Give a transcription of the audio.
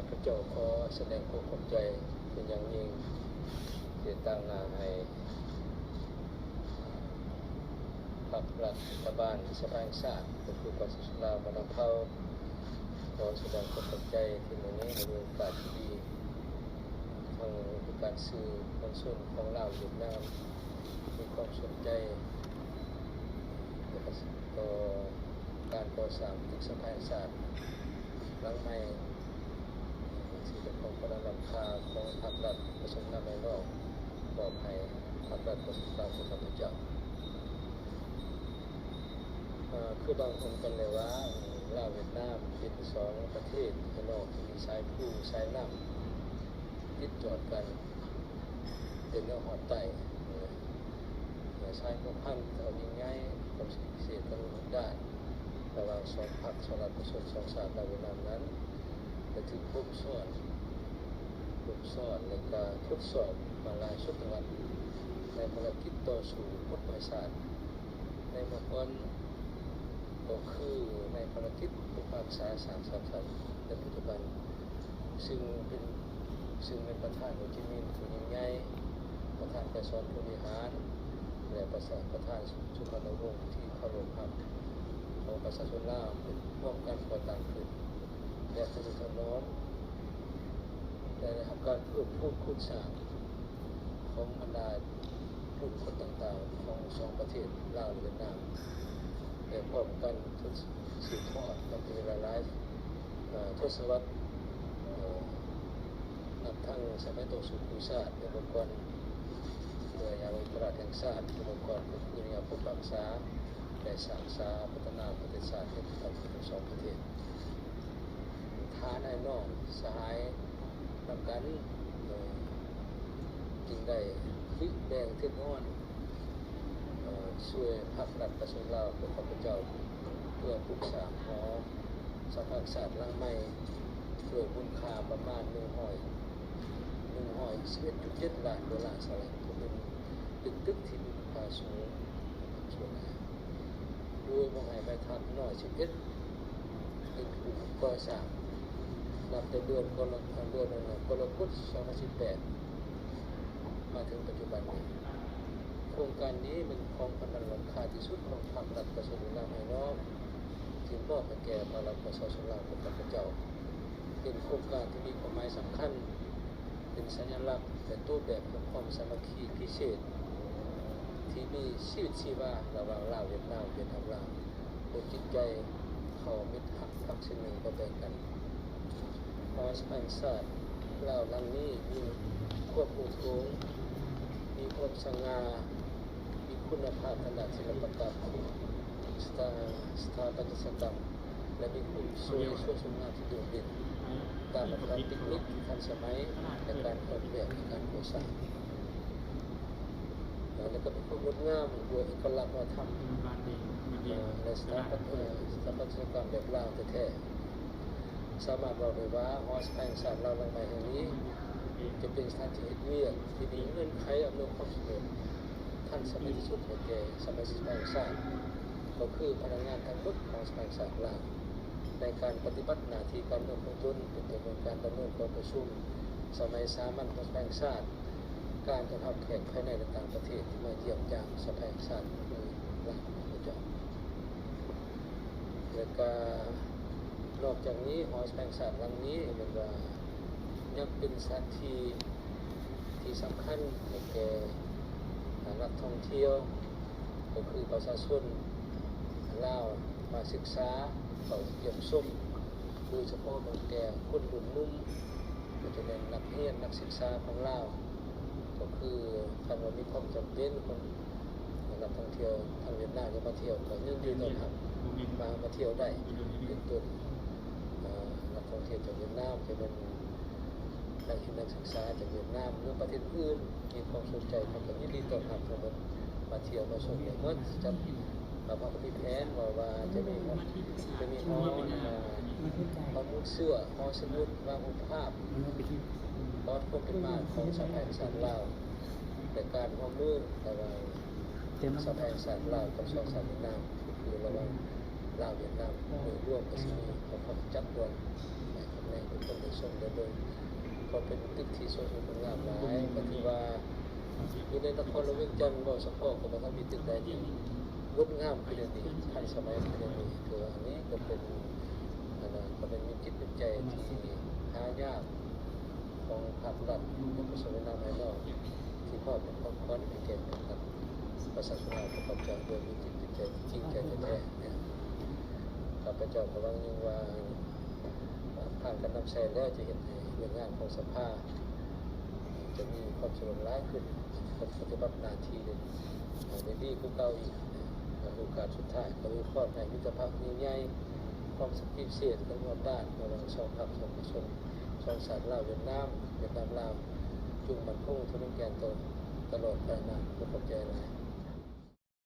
ຂ້າພະເຈົ້າຂໍສະແດງຄວາມຂອບໃຈເປັນຢ່າງຍິ່ງ ທີ່ຕາງໜ້າໃຫ້ພັກລັດຖະບານ ສະພາແຫ່ງຊາດ ກໍຄືປະຊາຊົນລາວບັນດາເຜົ່າ. ຂໍສະແດງຄວາມຂອບໃຈທີ່ມື້ນີ້ໄດ້ມີໂອກາດທີ່ດີ ທັງໂອກາດສື່ມວນຊົນຂອງລາວ ຫວຽດນາມ ມີຄວາມສົນໃຈຕໍ່ການກໍ່ສ້າງຕຶກສະພາແຫ່ງຊາດຫຼັງໃໝ່ ທີ່ເປັນຂອງພະລານຫຼັງຄາຂອງພັກລັດປະຊາຊົນລາວພາຍນອກ ມອບໃຫ້ພັກລັດປະຊາຊົນລາວຂອງຂ້າພະເຈົ້າ. ເອີ ຄືບາງຄົນກັນແລ້ວວ່າ ລາວຫວຽດນາມເປັນສອງປະເທດພາຍນອກທີ່ມີສາຍພູສາຍນ້ຳຕິດຈອດກັນ ເປັນເໜືອຮອດໃຕ້. ສາຍພົວພັນທີ່ເອົາຍິ່ງໃຫຍ່ ຄວາມສະໜິດສະໜິດກັນດ້ານ ລະຫວ່າງສອງພັກ ສອງລັດປະຊາຊົນ ສອງຊາດລາວຫວຽດນາມນັ້ນ ໄດ້ຖືກຄົບຊ້ອນ ຄົບຊ້ອນ ແລະກະທົດສອບມາຫຼາຍສົດຕະວັດ ໃນພາລະກິດຕໍ່ສູ້ກົດໝາຍຊາດ ໃນເມື່ອກ່ອນ ກໍຄືໃນພາລະກິດຜູ້ພິພາກສາສ້າງສານສັນ ແລະ ປັດຈຸບັນ ຊຶ່ງເປັນ ຊຶ່ງແມ່ນປະທານໂຮຈິມິນຜູ້ຍິ່ງໃຫຍ່, ປະທານໄກສອນພົມວິຫານ ແລະ ປະຊາ ປະທານສຸພານຸວົງທີ່ເຄົາລົບຮັກຂອງປະຊາຊົນລາວ ເປັນຮ່ວມກັນກໍ່ຕັ້ງຂຶ້ນ ແລະ ສະໜິດສະໜອງ ແລະ ໄດ້ຮັບການເພີ່ມພູນຄູນສ້າງຂອງບັນດາກຸ່ມຄົນຕ່າງໆຂອງສອງປະເທດລາວ ແລະ ຫວຽດນາມ ແລະ ພ້ອມກັນສືບທອດມາເປັນເວລາຫຼາຍ ເອີ ທົດສະວັດ ເອີ ນັບທັງສະໄໝຕໍ່ສູ້ກູ້ຊາດໃນເມື່ອກ່ອນ ເພື່ອຢາມເອກະລາດແຫ່ງຊາດໃນເມື່ອກ່ອນ ກໍຄືແນວປົກປັກຮັກສາ ແລະ ສ້າງສາພັດທະນາປະເທດຊາດໃຫ້ກັບທັງສອງປະເທດ. ຖານອ້າຍນ້ອງສະຫາຍນຳກັນ ເອີ ຈຶ່ງໄດ້ລິແບ່ງທຶນຮອນ ເອີ ຊ່ວຍພັກລັດປະຊາຊົນລາວຂອງຂ້າພະເຈົ້າ ເພື່ອປຸກສ້າງຫໍສະພາແຫ່ງຊາດຫຼັງໃໝ່ ດ້ວຍມູນຄ່າປະມານໜຶ່ງຮ້ອຍ ໜຶ່ງຮ້ອຍສິບເອັດຈຸດເຈັດລ້ານໂດລາສະຫະລັດ ກໍເປັນ ເປັນຕຶກທີ່ມີມູນຄ່າສູງ ໂດຍບໍ່ໃຫ້ໃບພັດນ້ອຍສິບເອັດ ເປັນຜູ້ກໍ່ສ້າງ ນັບແຕ່ເດືອນກໍລະ ເດືອນ ກໍລະກົດ ສອງພັນສິບແປດ ມາເຖິງປັດຈຸບັນນີ້. ໂຄງການນີ້ແມ່ນຂອງພັນລ້ານລ້ານຄ່າທີ່ສຸດຂອງພັກລັດປະຊາຊົນລາວພາຍນອກ ທີ່ມອບໃຫ້ແກ່ພັກລັດປະຊາຊົນລາວຂອງຂ້າພະເຈົ້າ ເປັນໂຄງການທີ່ມີຄວາມໝາຍສຳຄັນ ເປັນສັນຍະລັກ ແລະ ໂຕແບບແຫ່ງຄວາມສາມັກຄີພິເສດ ທີ່ມີຊີວິດຊີວາລະຫວ່າງລາວ-ຫວຽດນາມ, ຫວຽດນາມ-ລາວ ດ້ວຍຈິດໃຈເຂົ້າມິດຮັກພັກເຊັ່ນໜຶ່ງບໍ່ແບ່ງກັນ. ຫໍສະພາແຫ່ງຊາດລາວຫຼັງນີ້ມີຄວາມໂອໂຖງ, ມີຄວາມສະຫງ່າ, ມີຄຸນນະພາບທາງດ້ານສິລະປະກຳ, ສະຖາ ສະຖາປັດຕະຍະກຳ ແລະ ມີຄຸນສວຍ ສວຍສົດງົດງາມທີ່ໂດດເດັ່ນ ຕາມມາດຕະຖານເຕັກນິກທີ່ທັນສະໄໝ ແລະ ການອອກແບບໃນການກໍ່ສ້າງ ແລະ ກໍມີຄວາມງົດງາມດ້ວຍເອກະລັກວັດທະນະທຳ ແລະ ສະຖາປັດ ສະຖາປັດຕະຍະກຳແບບລາວແທ້ໆ. ສາມາດເວົ້າໄດ້ວ່າ ຫໍສະພາແຫ່ງຊາດລາວຫຼັງໃໝ່ແຫ່ງນີ້ ຈະເປັນສະຖານທີ່ເຮັດວຽກທີ່ມີເງື່ອນໄຂອຳນວຍຄວາມສະດວກ ທັນສະໄໝທີ່ສຸດໃຫ້ແກ່ສະມາຊິກສະພາແຫ່ງຊາດ ກໍຄືພະນັກງານທັງໝົດຂອງສະພາແຫ່ງຊາດລາວ ໃນການປະຕິບັດໜ້າທີ່ການເມືອງຂອງຕົນ ເປັນຕົ້ນແມ່ນການດຳເນີນກອງປະຊຸມສະໄໝສາມັນຂອງສະພາແຫ່ງຊາດ, ການຕ້ອນຮັບແຂກພາຍໃນ ແລະ ຕ່າງປະເທດທີ່ມາຢ້ຽມຢາມສະພາແຫ່ງຊາດ ຄືລາວຂອງພວກເຈົ້າ. ແລະກະນອກຈາກນີ້ ຫໍສະພາແຫ່ງຊາດຫຼັງນີ້ແມ່ນວ່າຍັງເປັນສະຖານທີ່ທີ່ສຳຄັນໃຫ້ແກ່ນັກທ່ອງທ່ຽວ ກໍຄືປະຊາຊົນລາວມາສຶກສາ ເຂົ້າຢ້ຽມຊົມ ໂດຍສະເພາະແມ່ນແກ່ຄົນລຸ້ນໜຸ່ມ ກໍຈະແມ່ນນັກຮຽນນັກສຶກສາຂອງລາວ ກໍຄືຄັນວ່າມີຄວາມຈຳເປັນ ຄົນ ນັກທ່ອງທ່ຽວທາງຫວຽດນາມຈະມາທ່ຽວ ກໍຍິນດີຕ້ອນຮັບ ມາ ມາທ່ຽວໄດ້ ເປັນຕົ້ນ ເອີ ນັກທ່ອງທ່ຽວຈາກຫວຽດນາມ ຈະແມ່ນນັກຮຽນນັກສຶກສາຈາກຫວຽດນາມ ຫຼືປະເທດອື່ນ ມີຄວາມສົນໃຈ ເຮົາກໍຍິນດີຕ້ອນຮັບທັງໝົດ ມາທ່ຽວມາຊົມໄດ້ໝົດ. ຈັດ ເຮົາກໍມີແຜນເວົ້າວ່າຈະມີ ຈະມີຫໍ ເອີ ຫໍມູນເຊື້ອ ຫໍສະໝຸດ ວາງຮູບພາບ ປອດຄວາມເປັນມາຂອງສະພາແຫ່ງຊາດລາວ ແລະ ການຮ່ວມມືລະຫວ່າງສະພາແຫ່ງຊາດລາວກັບສອງຊາດຫວຽດນາມ ກໍຄືລະຫວ່າງ ລາວຫວຽດນາມໂດຍລວມກໍຊິມີຂອງພັກຈັດດວນໃນຕຳແໜ່ງເປັນຕົ້ນໄດ້ຊົມໄດ້ເບິ່ງ ກໍເປັນຕຶກທີ່ຊົງຮູບງົດງາມຫຼາຍ ກໍຖືວ່າຢູ່ໃນນະຄອນຫຼວງວຽງຈັນເວົ້າສະເພາະກໍບໍ່ທັນມີຕຶກໃດທີ່ງົດງາມຄືດຽວນີ້ ທັນສະໄໝຄືດຽວນີ້ ຖືວ່າອັນນີ້ກໍເປັນອັນນະກໍເປັນມີຈິດເປັນໃຈທີ່ຫາຍາກຂອງພາກລັດ ແລະ ປະຊາຊົນນຳໃຫ້ເນາະ ທີ່ມອບເປັນຂອງຂວັນໃຫ້ແກ່ກັນ ປະຊາຊົນລາວກໍຂອບໃຈໂດຍມີຈິດຈິດໃຈທີ່ຈິງໃຈແທ້ໆ ຂ້າພະເຈົ້າກໍຫວັງຍິ່ງວ່າຜ່ານການນຳໃຊ້ແລ້ວຈະເຮັດໃຫ້ວຽກງານຂອງສະພາຈະມີຄວາມສະດວກຫຼາຍຂຶ້ນ ການປະຕິບັດໜ້າທີ່ໄດ້ດີກວ່າເກົ່າອີກ. ໂອກາດສຸດທ້າຍກໍອວຍພອນໃຫ້ມິດຕະພາບຍິ່ງໃຫຍ່ ຄວາມສະກິດເສດກັນຮ່ວມດ້ານລະຫວ່າງສອງພັກສອງປະຊາຊົນ ສອງຊາດລາວຫວຽດນາມ ຫວຽດນາມລາວ ຈົ່ງໝັ້ນຄົງທະນົງແກ່ນຕະຫຼອດໄປນານ. ຂໍຂອບໃຈຫຼາຍ.